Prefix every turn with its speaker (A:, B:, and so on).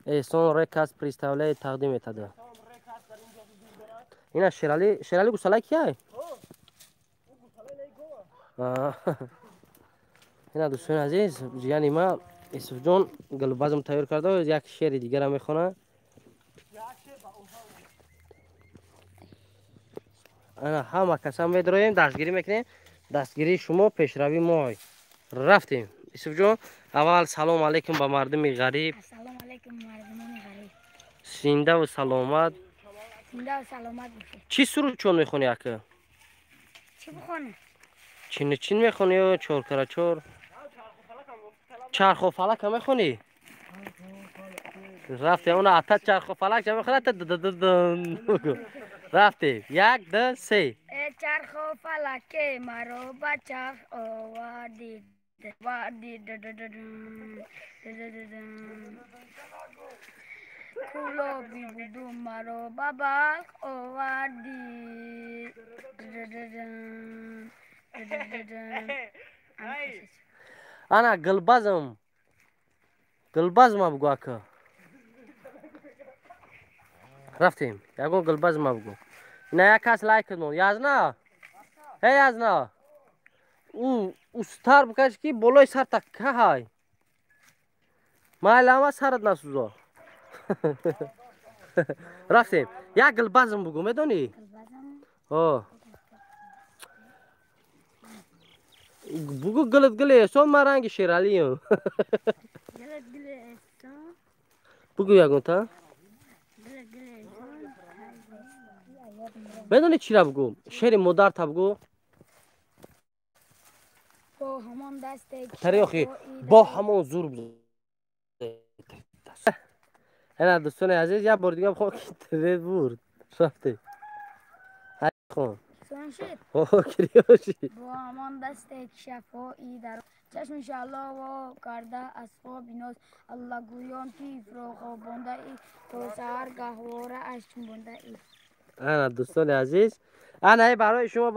A: Эҳсон Рекас представляет, тақдим метада. Ина Шерали, Шерали гусала кияй? Ина, дӯстони азиз, ҷигани ма Юсуфҷон гулбазм тайёр карда, як шеъри дигара мехонад. Ана ҳама каса медроем, дастгирӣ мекунем. Дастгирии шумо пешравии мо. Рафтем. Юсуфҷон, аввал салом алейкум ба мардуми ғариб.
B: Ассалому алайкум, мардумони ғариб.
A: Зиндаву саломат.
B: Зиндаву саломат бошед.
A: Чӣ суруд чон мехонӣ, ака?
B: Чӣ бихонам?
A: Чину чин мехонӣ ё чор кара чор? Чарху фалака мехонӣ? Рафтем, она ата чарху фалак ча мехонад, рафтем. Як, ду, се.
B: Чарху фалаке маро ба чарх овардӣ, вардӣ, кӯлоби буду маро ба Балх овардӣ.
A: Ана гулбазм, гулбазма бугу, ака. Рафтем, ягон гулбазма бугу. Ина як кас лайк кунон. Язна, эй язна, ӯ устар бикаш, ки болои сарта каҳай, майлама сарат насӯзо. Рафтем, як гулбазм бугу, медонӣ? Бугу: гулат гули эҳсон, ман ранги Шералиам. Бугу ягонта. Медонӣ чира бугу? Шери модарта бугу. Тари охи бо ҳамон зур. Ана, дӯстони азиз, як бори дига бихо, ки интернет бурд. Рафтем. Хон.
B: Бо ҳамон дасте ки шафои дар чашми шаъло карда аз хоби ноз, аллагӯён тифро хобондаӣ, то саҳар гаҳвора аш ҷунбондаӣ.
A: Ана, дӯстони азиз, ана барои шумо.